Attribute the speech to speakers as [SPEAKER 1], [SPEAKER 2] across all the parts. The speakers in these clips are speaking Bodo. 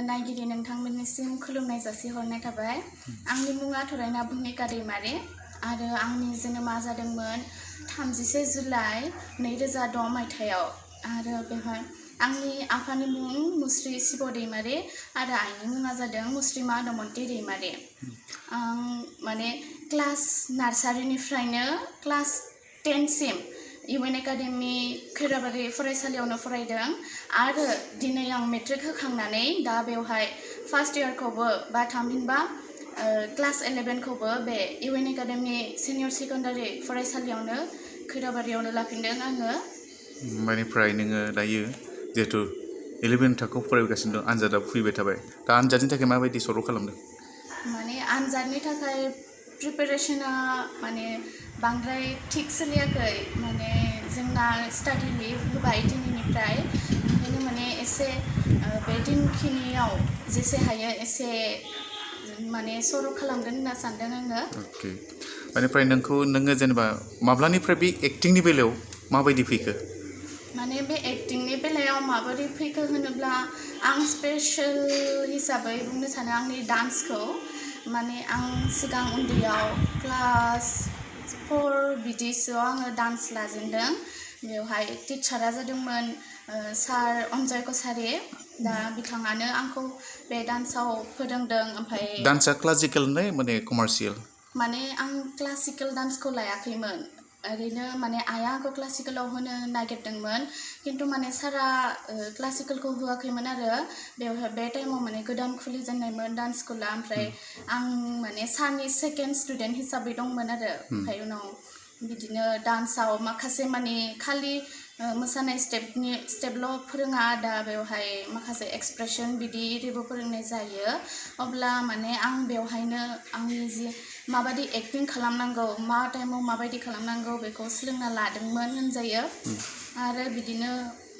[SPEAKER 1] नायगिरि नोंथांमोननिसिम खुलुमनाय जासिहरनाय थाबाय। आंनि मुङा थरायना भुमिका दैमारि आरो आंनि जोनोमा जादोंमोन 31 जुलाइ 2006 मायथाइयाव आरो बेवहाय आंनि आफानि मुं मुस्रि शिब दैमारि आरो आइनि मुङा जादों मुस्रिमा दमन्ति दैमारि। आं माने क्लास नार्सारिनिफ्रायनो क्लास 10 सिम इउ.एन.एक खैराबारि फरायसालियावनो फरायदों आरो दिनै आं मेट्रिक होखांनानै दा बेवहाय फार्स्ट इयारखौबो बा थामहिनबा क्लास 11 खौबो बे इउ.एन.एक सिनियर सेकेन्डारि फरायसालियावनो खैराबारियावनो लाफिनदों आङो।
[SPEAKER 2] बेनिफ्राय नोङो दायो जिहेतु 11 थाखोआव फरायगासिनो दं, आनजादा फैबाय थाबाय, दा आनजादनि थाखाय माबायदि सर' खालामदों?
[SPEAKER 1] माने आनजादनि थाखाय प्रिपेरेशना माने बांद्राय थिग सोलियाखै। माने जोंना स्टाडि लिभ होबाय दिनैनिफ्राय, ओंखायनो माने एसे बे दिनखिनियाव जेसे हायो एसे माने सर' खालामगोन होनना सानदों आङो।
[SPEAKER 2] अके, बेनिफ्राय नोङो जेनेबा माब्लानिफ्राय बे एक्टिंनि बेलायाव माबायदि फैखो? माने
[SPEAKER 1] बे एक्टिंनि बेलायाव माबोरै फैखो होनोब्ला आं स्पेशल हिसाबै बुंनो सानो आंनि डान्सखौ। माने आं सिगां उन्दैयाव क्लास 4 बिदिसोआव आङो डान्स लाजेनदों। बेवहाय टिचारा जादोंमोन सार अनजय कसारि। दा बिथाङानो आंखौ बे डान्सआव फोरोंदों। ओमफ्राय
[SPEAKER 2] डान्सआ क्लासिकेल ना माने कमार्शियेल?
[SPEAKER 1] माने आं क्लासिकेल डान्सखौ लायाखैमोन, ओरैनो माने आइया आंखौ क्लासिकेलाव होनो नागिरदोंमोन, खिन्थु माने सारा क्लासिकेलखौ होआखैमोन आरो बेवहाय बे टाइमाव माने गोदान खुलिजेननायमोन डान्स स्कुला। ओमफ्राय आं माने सारनि सेकेन्ड स्टुडेन्ट हिसाबै दंमोन आरो। ओमफ्राय उनाव बिदिनो डान्सआव माखासे माने खालि मोसानाय स्टेपल' फोरोङा, दा बेवहाय माखासे एक्सप्रेसन बिदि इरिबो फोरोंनाय जायो। अब्ला माने आं बेवहायनो आंनि जि माबायदि एक्टिं खालामनांगौ, मा टाइमाव माबायदि खालामनांगौ बेखौ सोलोंना लादोंमोन होनजायो। आरो बिदिनो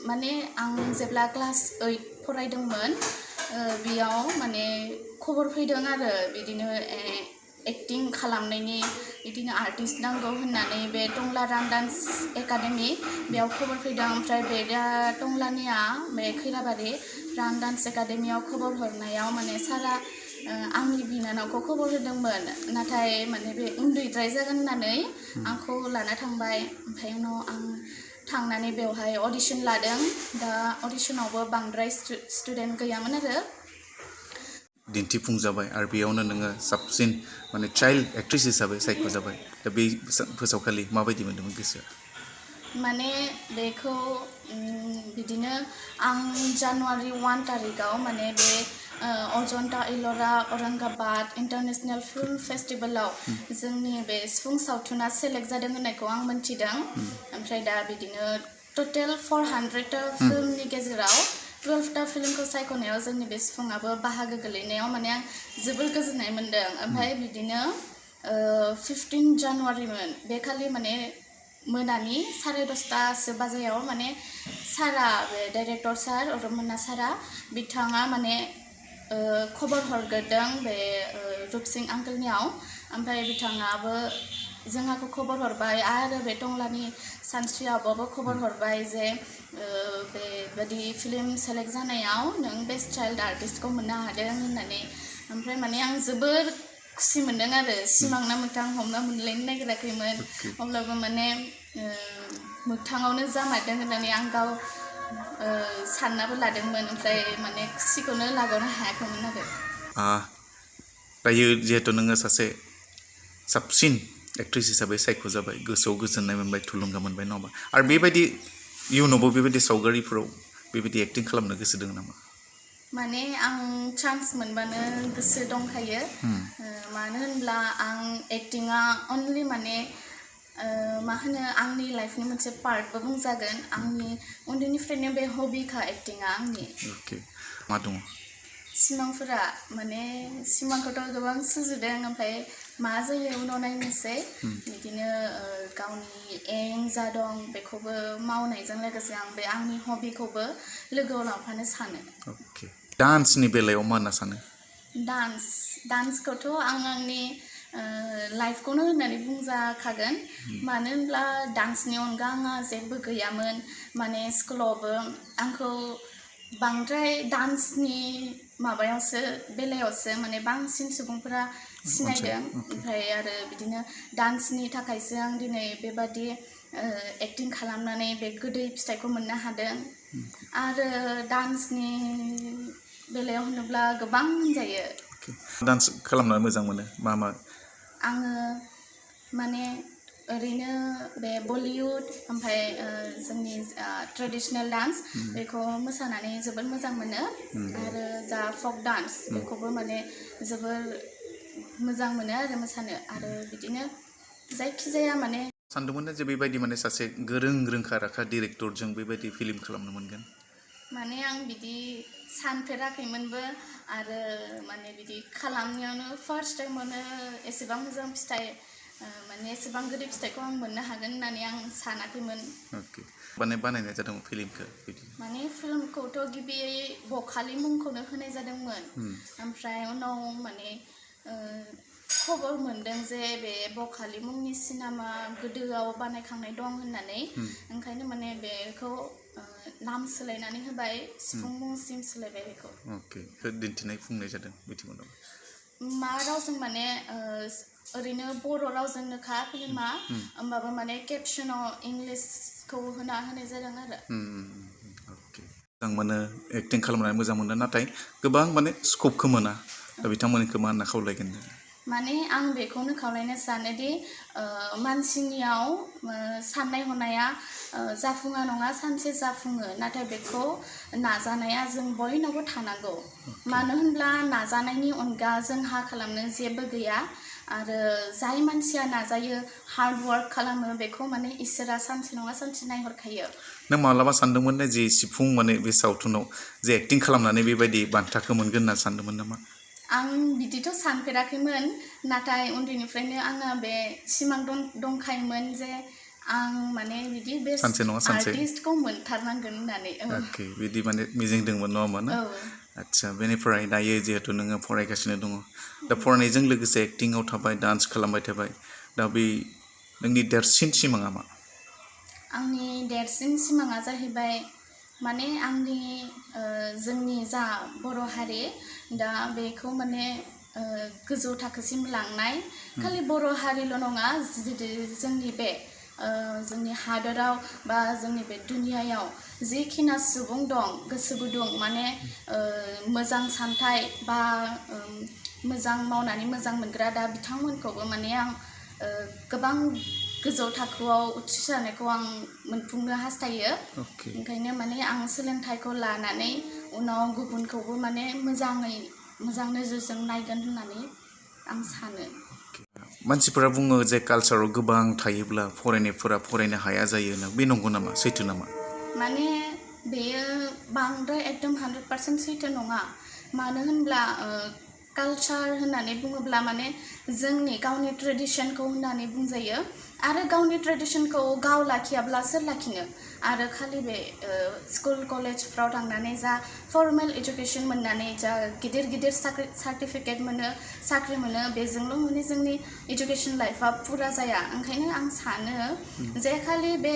[SPEAKER 1] माने आं जेब्ला क्लास 8 फरायदोंमोन बेयाव माने खबर फैदों आरो बिदिनो एक्टिं खालामनायनि बिदिनो आर्टिस्ट नांगौ होननानै बे टंला रान डान्स एकाडेमि बेयाव खबर फैदों। ओमफ्राय बे टंलानिया बे खैराबारि रान डान्स एकाडेमियाव खबर हरनायाव माने सारा आंनि बिनानावखौ खबर होदोंमोन, नाथाय माने बे उन्दैद्राय जागोन होननानै आंखौ लाना थांबाय। ओमफ्राय उनाव आं थांनानै बेवहाय अडिशन लादों। दा अडिशनावबो बांद्राय स्टुडेन्ट गैयामोन आरो।
[SPEAKER 2] दिन्थिफुंजाबाय आरो बेयावनो नोङो साबसिन माने चाइल्ड एक्ट्रेस हिसाबै सायख'जाबाय। दा बे फोसावखालि माबायदि मोन्दोंमोन गोसोआ?
[SPEAKER 1] माने बेखौ बिदिनो आं जानुवारि 1 तारिखाव माने बे अजन्ता एल'रा औरंगाबाद इन्टारनेशनेल फिल्म फेस्टिभेलाव जोंनि बे सिफुं सावथुना सेलेक्ट जादों होननायखौ आं मोनथिदों। ओमफ्राय दा बिदिनो टटेल 400टा फिल्मनि गेजेराव 12टा फिल्मखौ सायख'नायाव जोंनि बे सिफुङाबो बाहागो गोलैनायाव माने आं जोबोर गोजोननाय मोन्दों। ओमफ्राय बिदिनो 15 जानुवारिमोन, बे खालि माने मोनानि 10:30 बाजियाव माने सारा बे डाइरेक्टर सार रमना सारा बिथाङा माने खबर हरग्रोदों बे रुपसिं आंकोलनियाव। ओमफ्राय बिथाङाबो जोंहाखौ खबर हरबाय आरो बे टंलानि सानस्रि आब'आबो खबर हरबाय जे बेबादि फिल्म सेलेक्ट जानायाव नों बेस्ट चाइल्ड आर्टिस्टखौ मोननो हादों होननानै। ओमफ्राय माने आं जोबोर खुसि मोन्दों आरो सिमां ना मोगथां हमना मोनलायनो नागिराखैमोन। अब्लाबो माने मोगथाङावनो जामारदों होननानै आं गाव साननाबो लादोंमोन। ओमफ्राय माने खुसिखौनो लाग'नो हायाखैमोन आरो।
[SPEAKER 2] दायो जिहेतु नोङो सासे साबसिन एक्ट्रेस हिसाबै सायख'जाबाय, गोसोआव गोजोननाय मोनबाय, थुलुंगा मोनबाय, नङा होमबा? आरो बेबायदि इयुनावबो बेबायदि सावगारिफोराव बेबायदि एक्टिं खालामनो गोसो दङ नामा?
[SPEAKER 1] माने आं चान्स मोनबानो गोसो दंखायो। मानो होनब्ला आं एक्टिङा अनलि माने मा होनो आंनि लाइफनि मोनसे पार्टबो बुंजागोन। आंनि उन्दैनिफ्रायनो बे हबिखा एक्टिङा आंनि।
[SPEAKER 2] मा दङ
[SPEAKER 1] सिमांफोरा? माने सिमांखौथ' गोबां सुजुदों, ओमफ्राय मा जायो उनाव नायनोसै। बिदिनो गावनि एम जा दं बेखौबो मावनायजों लोगोसे आं बे आंनि हबिखौबो लोगोआव लांफानो सानो।
[SPEAKER 2] डान्सनि बेलायाव मा होनना सानो?
[SPEAKER 1] डान्सखौथ' आं आंनि लाइफखौनो होननानै बुंजाखागोन। मानो होनब्ला डान्सनि अनगा आंहा जेबो गैयामोन। माने स्कुलावबो आंखौ बांद्राय डान्सनि माबायावसो बेलायावसो माने बांसिन सुबुंफोरा सिनायदों ओमफ्राय आरो बिदिनो डान्सनि थाखायसो आं दिनै बेबादि एक्टिं खालामनानै बे गोदै फिथाइखौ मोननो हादों आरो डान्सनि बेलायाव होनोब्ला गोबां होनजायो
[SPEAKER 2] डान्स खालामना मोजां मोनो मा
[SPEAKER 1] आङो माने ओरैनो बे बलिउड ओमफ्राय जोंनि ट्रेडिशनेल डान्स बेखौ मोसानानै जोबोर मोजां मोनो आरो जा फक डान्स बेखौबो माने जोबोर मोजां मोनो आरो मोसानो आरो बिदिनो जायखिजाया माने
[SPEAKER 2] सानदोंमोन जे बेबायदि माने सासे गोरों रोंखा राखा डिरेक्टरजों बेबायदि फिल्म खालामनो मोनगोन
[SPEAKER 1] माने आं बिदि सानफेराखैमोनबो आरो माने बिदि खालामनायावनो फार्स्ट टाइमावनो एसेबां मोजां फिथाइ माने एसेबां गोदै फिथाइखौ आं मोननो हागोन होननानै आं सानाखैमोन
[SPEAKER 2] ओके बानायनाय जादोंमोन फिल्मखौ बिदि
[SPEAKER 1] माने फिल्मखौथ' गिबियै बखालि मुंखौनो होनाय जादोंमोन ओमफ्राय उनाव माने खबर मोनदों जे बे बखालि मुंनि सिनेमा गोदोआव बानायखांनाय दं होननानै ओंखायनो माने बेखौ नाम सोलायनानै होबाय सिफुं मुंसिम सोलायबाय बेखौ
[SPEAKER 2] ओके दिन्थिनाय फुंनाय जादों बिथिङाव
[SPEAKER 1] मा रावजों माने ओरैनो बर' रावजोंनोखा फिल्मा होमबाबो माने केपसनाव इंलिसखौ होनाय जादों आरो
[SPEAKER 2] ओके मोजां मोनो एक्टिं खालामनानै मोजां मोनो नाथाय गोबां माने स्कपखौ मोना दा बिथांमोनखौ मा होनना खावलायगोन
[SPEAKER 1] माने आं बेखौनो खावलायनो सानोदि मानसिनियाव साननाय हनाया जाफुङा नङा सानसे जाफुङो नाथाय बेखौ नाजानाया जों बयनावबो थानांगौ मानो होनब्ला नाजानायनि अनगा जोंहा खालामनो जेबो गैया आरो जाय मानसिया नाजायो हार्ड वार्क खालामो बेखौ माने इसोरा सानसे नङा सानसे नायहरखायो
[SPEAKER 2] नों माब्लाबा सानदोंमोन ना जे सिफुं माने बे सावथुनाव जे एक्टिं खालामनानै बेबायदि बान्थाखौ मोनगोन होनना सानदोंमोन नामा
[SPEAKER 1] आं बिदिथ' सानफेराखैमोन नाथाय उन्दैनिफ्रायनो आंहा बे सिमां दंखायोमोन जे आं माने बिदि बे आर्टिस्टखौ मोनथारनांगोन होननानै
[SPEAKER 2] ओके बिदि माने मिजिं दंमोन नङा होमबा ना आदसा बेनिफ्राय दायो जिहेथु नोङो फरायगासिनो दङ दा फरायनायजों लोगोसे एक्टिंआव थाबाय डान्स खालामबाय थाबाय दा बे नोंनि देरसिन सिमाङा मा
[SPEAKER 1] आंनि देरसिन सिमाङा जाहैबाय माने आंनि जोंनि जा बर' हारि दा बेखौ माने गोजौ थाखोसिम लांनाय खालि बर' हारिल' नङा जोंनि बे जोंनि हादोराव बा जोंनि बे दुनियायाव जिखिना सुबुं दं गोसो गुदुं माने मोजां सानथाय बा मोजां मावनानै मोजां मोनग्रा दा बिथांमोनखौबो माने आं गोबां गोजौ थाखोआव उथ्रिसारनायखौ आं मोनफुंनो हास्थायो ओंखायनो माने आं सोलोंथाइखौ लानानै उनाव गुबुनखौबो माने मोजां नोजोरजों नायगोन होननानै आं सानो
[SPEAKER 2] मानसिफोरा बुङो जे कालचाराव गोबां थायोब्ला फरायनायफोरा फरायनो हाया जायो ना बे नंगौ नामा सैथो नामा
[SPEAKER 1] माने बेयो बांद्राय एकदम 100% सैथो नङा मानो होनब्ला कालचार होननानै बुङोब्ला माने जोंनि गावनि ट्रेडिशनखौ होननानै बुंजायो आरो गावनि ट्रेडिशनखौ गाव लाखियाब्ला सोर लाखिनो आरो खालि बे स्कुल कलेजफ्राव थांनानै जा फर्मेल एजुकेशन मोननानै जा गिदिर सार्टिफिकेट मोनो साख्रि मोनो बेजोंल' माने जोंनि एजुकेशन लाइफआ पुरा जाया ओंखायनो आं सानो जे खालि बे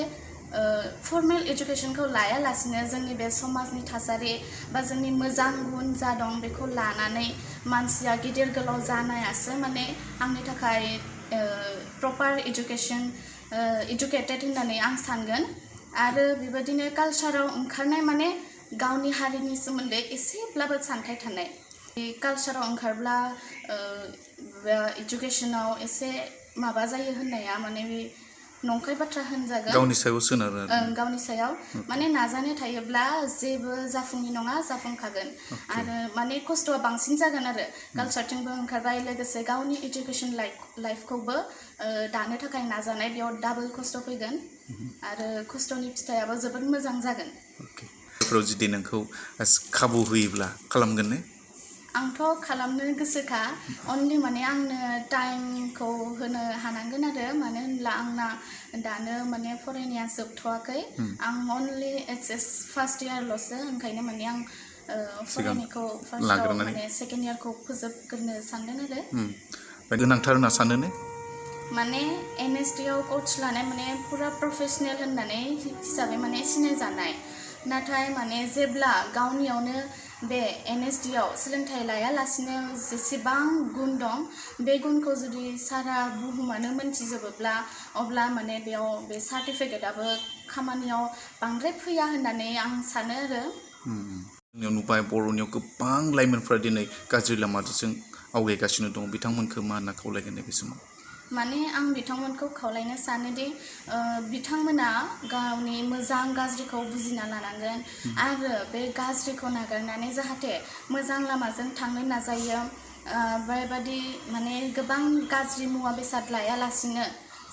[SPEAKER 1] फर्मेल एजुकेशनखौ लायालासिनो जोंनि बे समाजनि थासारि बा जोंनि मोजां गुन जा दं बेखौ लानानै मानसिया गिदिर गोलाव जानायासो माने आंनि थाखाय प्रपार एजुकेटेड होननानै आं सानगोन आरो बेबायदिनो कालचाराव ओंखारनाय माने गावनि हारिनि सोमोन्दै एसेब्लाबो सानथाय थानाय कालचाराव ओंखारब्ला एजुकेशनाव एसे माबा जायो होननाया माने बे नंखाय बाथ्रा होनजागोन
[SPEAKER 2] गावनि सायाव सोनारो
[SPEAKER 1] गावनि सायाव माने नाजानाय थायोब्ला जेबो जाफुङि नङा जाफुंखागोन आरो माने खस्थ'आ बांसिन जागोन आरो कालचारथिंबो ओंखारबाय लोगोसे गावनि एजुकेशन लाइफखौबो दानो थाखाय नाजानाय बेयाव डाबल खस्थ' फैगोन आरो खस्थ'नि फिथाइयाबो जोबोद मोजां जागोन
[SPEAKER 2] बेफोराव जुदि नोंखौ खाबु होयोब्ला खालामगोन ने
[SPEAKER 1] आंथ' खालामनो गोसोखा अनलि माने आंनो टाइमखौ होनो हानांगोन आरो मानो होनब्ला आंना दानो माने फरायनाया जोबथ'वाखै आं अनलि HS फार्स्ट इयारल'सो ओंखायनो माने आं फरायनायखौ फार्स्टआव माने सेकेन्ड इयारखौ फोजोबग्रोनो सानदों आरो
[SPEAKER 2] गोनांथार होनना सानो ने
[SPEAKER 1] माने NSD आव कर्स लानाय माने पुरा प्रफेशनेल होननानै हिसाबै माने सिनायजानाय नाथाय माने जेब्ला गावनियावनो बे एनएसडि आव सोलोंथाइ लायालासिनो जेसेबां गुन दं बे गुनखौ जुदि सारा बुहुमानो मोनथिजोबोब्ला अब्ला माने बेयाव बे सार्टिफिकेटआबो खामानियाव बांद्राय फैया होननानै आं सानो आरो
[SPEAKER 2] जोंनियाव नुबाय बर'नियाव गोबां लाइमोनफ्रा दिनै गाज्रि लामाजों आवगायगासिनो दं बिथांमोनखौ मा होनना खावलायगोन नैबे समाव
[SPEAKER 1] माने आं बिथांमोनखौ खावलायनो सानोदि बिथांमोना गावनि मोजां गाज्रिखौ बुजिना लानांगोन आरो बे गाज्रिखौ नागारनानै जाहाथे मोजां लामाजों थांनो नाजायो बेबादि माने गोबां गाज्रि मुवा बेसाद लायालासिनो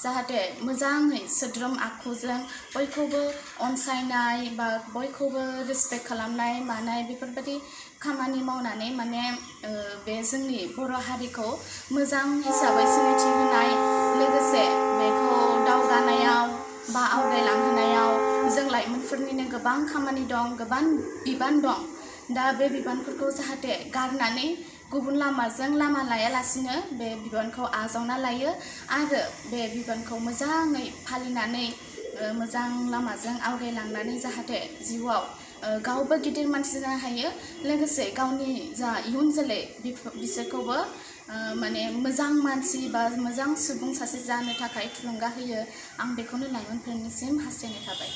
[SPEAKER 1] जाहाथे मोजाङै सोद्रोम आखुजों बयखौबो अनसायनाय बा बयखौबो रेसपेक्ट खालामनाय मानाय बेफोरबायदि खामानि मावनानै माने बे जोंनि बर' हारिखौ मोजां हिसाबै सिनायथि होनाय लोगोसे बेखौ दावगानायाव बा आवगायलांहोनायाव जों लाइमोनफोरनिनो गोबां खामानि दं गोबां बिबान दं दा बे बिबानफोरखौ जाहाथे गारनानै गुबुन लामाजों लामा लायालासिनो बे बिबानखौ आजावना लायो आरो बे बिबानखौ मोजाङै फालिनानै मोजां लामाजों आवगायलांनानै जाहाथे जिउआव गावबो गिदिर मानसि जानो हायो लोगोसे गावनि जा इयुन जोलै बिसोरखौबो माने मोजां मानसि बा मोजां सुबुं सासे जानो थाखाय थुलुंगा होयो आं बेखौनो लाइमोनफोरनिसिम हास्थायनाय थाबाय